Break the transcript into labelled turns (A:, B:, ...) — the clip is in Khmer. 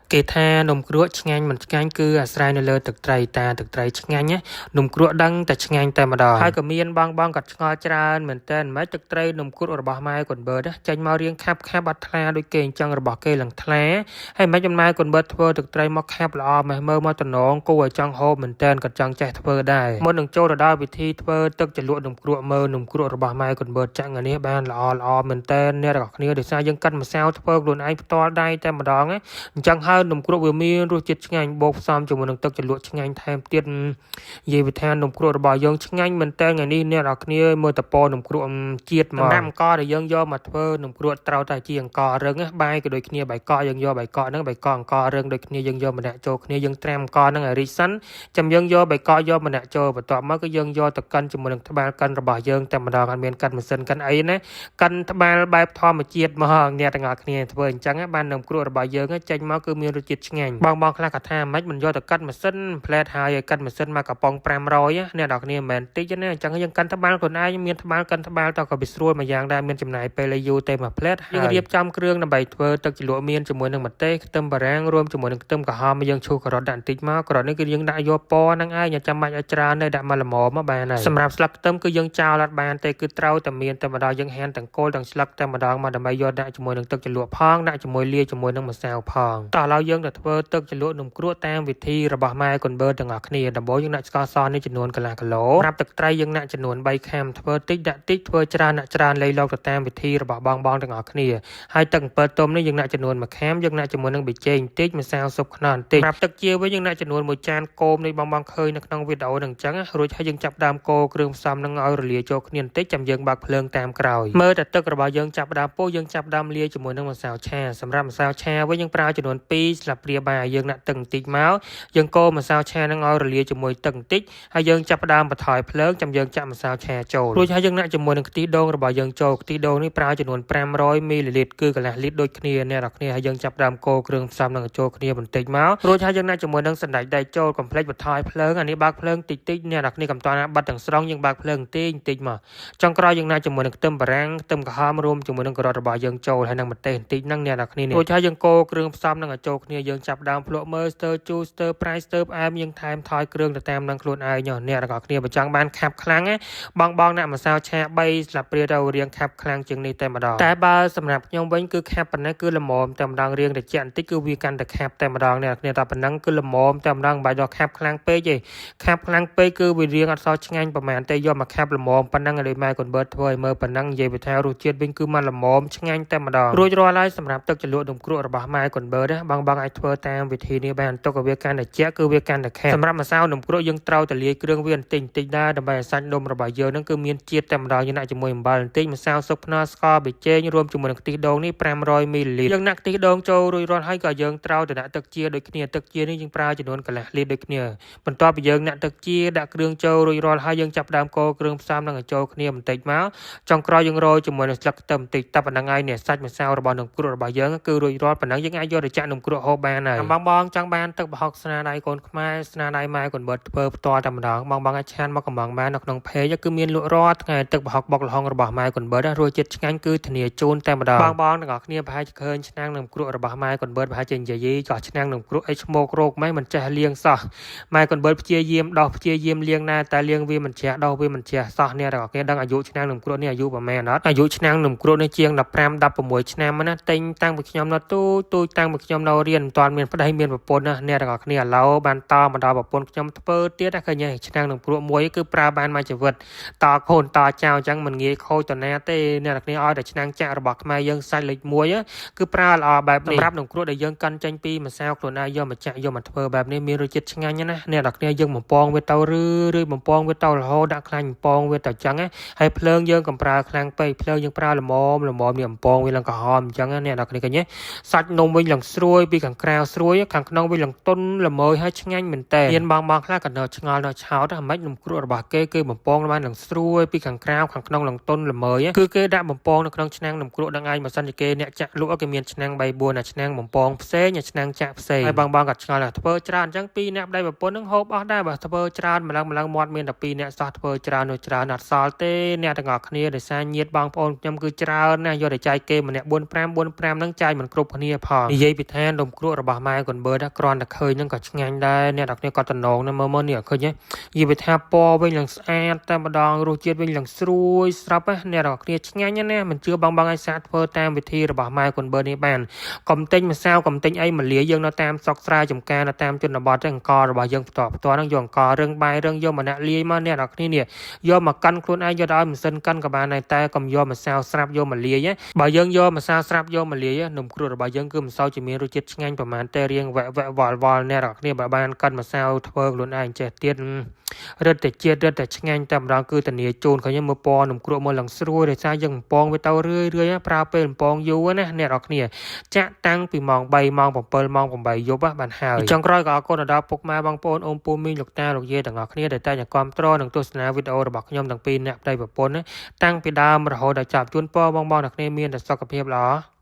A: គេថានំគ្រក់ឆ្ងាញ់មិនឆ្ងាញ់គឺអាស្រ័យនៅលើទឹកត្រីតាទឹកត្រីឆ្ងាញ់ណានំគ្រក់ដឹងតែឆ្ងាញ់តែម្ដងហើយក៏មានបងបងក៏ឆ្ងល់ច្រើនមែនតើមិនទឹកត្រីនំគ្រក់របស់ម៉ែកូនបឺតចេញមករៀងខាប់ខាប់អត់ថ្លាដូចគេអញ្ចឹងរបស់គេឡើងថ្លាហើយមិនម៉ែកូនបឺតធ្វើទឹកត្រីមកខាប់ល្អម៉េះមើលមកតំណងគួរឲ្យចង់ហូបមែនតើក៏ចង់ចេះធ្វើដែរមុននឹងចូលទៅដល់វិធីធ្វើទឹកជ្រលក់នំគ្រក់មើលនំគ្រក់របស់ម៉ែកូនបឺតចាក់ងានេះបានល្អល្អមែនតើអ្នកទាំងអស់គ្នាដោយសារយើងកិតម្សៅធ្វើខ្លួនឯងផ្ទាល់ដៃតែម្ដងណា អញ្ចឹងហើយនំគ្រក់វាមានរសជាតិឆ្ងាញ់បូកផ្សំជាមួយនឹងទឹកជ្រលក់ឆ្ងាញ់ថែមទៀតនិយាយវិថានំគ្រក់របស់យើងឆ្ងាញ់មែនតើថ្ងៃនេះអ្នកនរគ្នាមើលតពនំគ្រក់ជាតិមកសម្រាប់អង្ករដែលយើងយកមកធ្វើនំគ្រក់ត្រូវតែជាអង្កររឹងណាបាយក៏ដូចគ្នាបាយកកយើងយកបាយកកហ្នឹងបាយកកអង្កររឹងដូចគ្នាយើងយកម្នាក់ចូលគ្នាយើងត្រាំអង្ករហ្នឹងឲ្យរីកសិនចាំយើងយកបាយកកយកម្នាក់ចូលបន្ទាប់មកគឺយើងយកទៅកិនជាមួយនឹងត្បាល់កិនរបស់យើងតែម្ដងអត់មានកិនម៉ាស៊ីនកិនអីណា កិនត្បាល់បែបធម្មជាតិមកអ្នកទាំងអស់គ្នាធ្វើអញ្ចឹងបាននំគ្រក់របស់យើងចេញមកគឺមានរសជាតិឆ្ងាញ់បងបងខ្លះក៏ថាមិនមិនយកទៅកិនម៉ាស៊ីនផ្លែតហើយឲ្យកិនម៉ាស៊ីនមកកំប៉ុង500អ្នកទាំងអស់គ្នាមិនមែនតិចណាអញ្ចឹងយើងកិនត្បាល់ខ្លួនឯងមានត្បាល់កិនត្បាល់តក៏វាស្រួលមួយយ៉ាងដែរមានចំណាយពេលយូរទេមួយផ្លែតយើងរៀបចំគ្រឿងដើម្បីធ្វើទឹកជ្រលក់មានជាមួយនឹងម្ទេសខ្ទឹមបារាំងរួមជាមួយនឹងខ្ទឹមក្រហមយើងឈូសការ៉ុតដាក់បន្តិចមកការ៉ុតនេះគឺយើងដាក់យកពណ៌ហ្នឹងឯងចាំបាច់ឲ្យច្រើនទេដាក់មកល្មមមកបានហើយសម្រាប់ស្លឹកខ្ទឹមគឺយើងចោលអត់បានទេគឺត្រូវតែមានតែម្ដងយើងហាន់ទាំងគល់ទាំងស្លឹកតែម្ដងមកដើម្បីយកដាក់ជាមួយនឹងទឹកជ្រលក់ផងដាក់ជាមួយលាយជាមួយនឹងម្សៅផងតោះឥឡូវយើងទៅធ្វើទឹកជ្រលក់នំគ្រក់តាមវិធីរបស់ម៉ែកូនបឺទាំងអស់គ្នាដំបូងយើងដាក់ស្ករសនេះចំនួនកន្លះគីឡូប្រាប់ទឹកត្រីយើងដាក់ចំនួន3ខាំធ្វើតិចដាក់តិចធ្វើច្រើនដាក់ច្រើនលៃលកទៅតាមវិធីរបស់បងបងទាំងអស់គ្នាហើយទឹកអំពិលទុំនេះយើងដាក់ចំនួន1ខាំយើងដាក់ជាមួយនឹងប៊ីចេងបន្តិចម្សៅស៊ុបខ្នុរបន្តិចប្រាប់ទឹកជាវិញយើងដាក់ចំនួន1ចានកូមនេះបងបងឃើញនៅក្នុងវីដេអូហ្នឹងអញ្ចឹងរួចហើយយើងចាប់ដើមកូរគ្រឿងផ្សំហ្នឹងឲ្យរលាយចូលគ្នាបន្តិចចាំយើងបើកភ្លើងតាមក្រោយមើលតែទឹករបស់យើងចាប់ដើមពុះយើងចាប់ដើមលាយជាមួយនឹងម្សៅឆាសម្រាប់ម្សៅឆាវិញយើងប្រើចំនួន2ស្លាបព្រាបាយយើងដាក់ទឹកបន្តិចមកយើងកូរម្សៅឆាហ្នឹងឲ្យរលាយជាមួយទឹកបន្តិចហើយយើងចាប់ដើមបន្ថយភ្លើងចាំយើងចាក់ម្សៅឆាចូលរួចហើយយើងដាក់ជាមួយនឹងខ្ទិះដូងរបស់យើងចូលខ្ទិះដូងនេះប្រើចំនួន500មីលីលីត្រគឺកន្លះលីត្រដូចគ្នាអ្នកនរគ្នាហើយយើងចាប់ដើមកូរគ្រឿងផ្សំនឹងចូលគ្នាបន្តិចមករួចហើយយើងដាក់ជាមួយនឹងសណ្តែកដែកចូលកុំភ្លេចបន្ថយភ្លើងអានេះបើកភ្លើងតិចតិចអ្នកនរគ្នាកុំតណាបិទទាំងស្រុងយើងបើកភ្លើងតិចតិចមកចុងក្រោយយើងដាក់ជាមួយនឹងខ្ទឹមបារាំងខ្ទឹមក្រហមរួមជាមួយនឹងការ៉ុតរបស់យើងចូលហើយនឹងម្ទេសបន្តិចហ្នឹងអ្នកនរគ្នានេះរួចហើយយើងកូរគ្រឿងផ្សំនឹងឲ្យចូលគ្នាយើងចាប់ដើមភ្លក់មើលស្ទើជូរស្ទើប្រៃស្ទើផ្អែមយើងថែមថយគ្រឿងទៅតាមនឹងខ្លួនឯងអ្នកនរគ្នាបើចង់បានខាប់ខ្លាំងណាបងបងអ្នកម្សៅឆា3ស្លាបព្រាទៅរៀងខាប់ខ្លាំងជាងនេះតែម្ដងតែបើសម្រាប់ខ្ញុំវិញគឺខាប់ប៉ុណ្ណេះគឺល្មមតែម្ដងរៀងត្រជាក់បន្តិចគឺវាកាន់តែខាប់តែម្ដងអ្នកគ្នាតែប៉ុណ្ណឹងគឺល្មមតែម្ដងមិនបាច់ដល់ខាប់ខ្លាំងពេកទេខាប់ខ្លាំងពេកគឺវារៀងអត់សូវឆ្ងាញ់ប្រហែលទេយកមកខាប់ល្មមប៉ុណ្ណឹងឲ្យម៉ែកូនបឺតធ្វើឲ្យមើលប៉ុណ្ណឹងនិយាយពីថារសជាតិវិញគឺមកល្មមឆ្ងាញ់តែម្ដងរួចរាល់ហើយសម្រាប់ទឹកជ្រលក់នំគ្រក់របស់ម៉ែកូនបឺតណាបងបងអាចធ្វើតាមវិធីនេះបានទុកឲ្យវាកាន់តែជាក់គឺវាកាន់តែខាប់សម្រាប់ម្សៅនំគ្រក់យើងត្រូវតែលាយគ្រឿងវាបន្តិចបន្តិចដែរដើម្បីឲ្យសាច់នំរបស់យើងនឹងគឺមានជាតិតែម្ដងយើងដាក់ជាមួយអំបិលបន្តិចម្សៅស៊ុបខ្នុរស្ករប៊ីចេងរួមជាមួយនឹងខ្ទិះដូងនេះ500មីលីលីត្រយើងដាក់ខ្ទិះដូងចូលរួចរាល់ហើយក៏យើងត្រូវតែដាក់ទឹកជាដូចគ្នាទឹកជានេះយើងប្រើចំនួនកន្លះលីត្រដូចគ្នាបន្ទាប់ពីយើងដាក់ទឹកជាដាក់គ្រឿងចូលរួចរាល់ហើយយើងចាប់ដើមកូរគ្រឿងផ្សំនឹងឲ្យចូលគ្នាបន្តិចមកចុងក្រោយយើងរោយជាមួយនឹងស្លឹកខ្ទឹមបន្តិចតែប៉ុណ្្នឹងហើយនេះសាច់ម្សៅរបស់នំគ្រក់របស់យើងគឺរួចរាល់ប៉ុណ្ណឹងយើងអាចយកទៅចាក់នំគ្រក់ហូបបានហើយបងបងចង់បានទឹកប្រហុកស្នាដៃកូនខ្មែរស្នាដៃម៉ែកូនបឺតធ្វើផ្ទាល់តែម្ដងបងបងអាចឆានមកកំងបាននៅក្នុង page គឺមានលក់រាល់ថ្ងៃទឹកប្រហុកបុកល្ហុងរបស់ម៉ែកូនបឺតរសជាតិឆ្ងាញ់គឺធានាជូនតែម្ដងបងបងទាំងអស់គ្នាប្រហែលជាឃើញឆ្នាំងនំគ្រក់របស់ម៉ែកូនបឺតប្រហែលជានិយាយចោះឆ្នាំងនំគ្រក់អីឈ្មោករោគម៉ែមិនចេះលាងសោះម៉ែកូនបឺតព្យាយាមដោះព្យាយាមលាងណាតែលាងវាមិនជ្រះដោះវាមិនជ្រះសោះអ្នកទាំងអស់គ្នាដឹងអាយុឆ្នាំងនំគ្រក់នេះអាយុប្រហែលអត់អាយុឆ្នាំងនំគ្រក់នេះជាង15 16ឆ្នាំណាទិញតាំងពីខ្ញុំនៅទូទូចតាំងពីខ្ញុំនៅរៀនមិនទាន់មានប្តីមានប្រពន្ធណាអ្នកទាំងអស់គ្នាឥឡូវបានតមកដល់ប្រពន្ធខ្ញុំធ្វើទៀតណាឃើញឆ្នាំងនំគ្រក់មួយគឺប្រើបានមួយជីវិតតកូនតចៅអញ្ចឹងមិនងាយខូចតណាទេអ្នកទាំងគ្នាឲ្យតែឆ្នាំងចាក់របស់ខ្មែរយើងសាច់លេខ1គឺប្រើល្អបែបនេះសម្រាប់នំគ្រក់ដែលយើងកិនចេញពីម្សៅខ្លួនឯងយកមកចាក់យកមកធ្វើបែបនេះមានរសជាតិឆ្ងាញ់ណាអ្នកទាំងគ្នាយើងបំពងវាទៅឬបំពងវាទៅរហូតដាក់ខ្លាញ់បំពងវាទៅអញ្ចឹងហើយភ្លើងយើងកំប្រើខ្លាំងពេកភ្លើងយើងប្រើល្មមល្មមនេះបំពងវាឡើងក្រហមអញ្ចឹងអ្នកទាំងគ្នាឃើញទេសាច់នំវិញឡើងស្រួយពីខាងក្រៅស្រួយខាងក្នុងវិញឡើងទន់ល្មើយហើយឆ្ងាញ់មែនតើមានបងបងខ្លះក៏នៅឆ្ងល់នៅឆោតហ្មិននំគ្រក់របស់គេគេបំពងបានឡើងស្រួយពីខាងក្រៅខាងក្នុងឡើងទន់ល្មើយគឺគេដាក់បំពងនៅក្នុងឆ្នាំងនំគ្រក់នឹងឯងបើសិនជាគេអ្នកចាក់លក់គេមានឆ្នាំង3 4អាឆ្នាំងបំពងផ្សេងអាឆ្នាំងចាក់ផ្សេងហើយបងបងក៏ឆ្ងល់ថាធ្វើច្រើនអញ្ចឹងពីរអ្នកប្តីប្រពន្ធនឹងហូបអស់ដែរបើធ្វើច្រើនម្លឹងម្លឹងមាត់មានតែពីរអ្នកសោះធ្វើច្រើននោះច្រើនអត់សល់ទេអ្នកទាំងអស់គ្នាដោយសារញាតបងប្អូនខ្ញុំគឺច្រើនណាស់យកតែចែកគេម្នាក់4 5 4 5ហ្នឹងចែកមិនគ្រប់គ្នាផងនិយាយពីថា នំគ្រក់របស់ម៉ែកូនបឺតគ្រាន់តែឃើញហ្នឹងក៏ឆ្ងាញ់ដែរអ្នកនរគ្នាក៏តំណងណាមើលមើលនេះឃើញទេនិយាយថាពណ៌វិញឡើងស្អាតតែម្ដងរសជាតិវិញឡើងស្រួយស្រាប់ណាអ្នកនរគ្នាឆ្ងាញ់ណាស់មិនជឿបងបងឲ្យសាកធ្វើតាមវិធីរបស់ម៉ែកូនបឺតនេះបានកុំទិញម្សៅកុំទិញអីមកលាយយើងនៅតាមស្រុកស្រែចំការនៅតាមជនបទទេអង្កររបស់យើងផ្ទាល់ផ្ទាល់ហ្នឹងយកអង្កររឿងបាយរឿងយកមកដាក់លាយមកអ្នកនរគ្នានេះយកមកកិនខ្លួនឯងយកទៅឲ្យម៉ាស៊ីនកិនក៏បានដែរតែកុំយកម្សៅស្រាប់យកមកលាយបើយើងយកម្សៅស្រាប់យកមកលាយនំគ្រក់របស់យើងគឺមិនសូវជាមានរសជាតិឆ្ងាញ់ប្រហែលទេរៀងវែកវែកវល់វល់អ្នកនរគ្នាបើបានកិនម្សៅធ្វើខ្លួនឯងចេះទៀតរឹតតែជាតិរឹតតែឆ្ងាញ់តែម្ដងគឺធានាជូនឃើញមើលពណ៌នំគ្រក់មើលឡើងស្រួយដោយសារយើងបំពងវាទៅរឿយរឿយប្រើពេលបំពងយូរណាអ្នកនរគ្នាចាក់តាំងពីម៉ោង3ម៉ោង7ម៉ោង8យប់បានហើយចុងក្រោយក៏អរគុណដល់ពុកម៉ែបងប្អូនអ៊ំពូមីងលោកតាលោកយាយទាំងអស់គ្នាដែលតែងតែគាំទ្រនិងទស្សនាវីដេអូរបស់ខ្ញុំទាំងពីរអ្នកប្តីប្រពន្ធតាំងពីដើមរហូតដល់ចប់ជូនពរបងប្អូនទាំងគ្នាមានតែសុខភាពល្អ។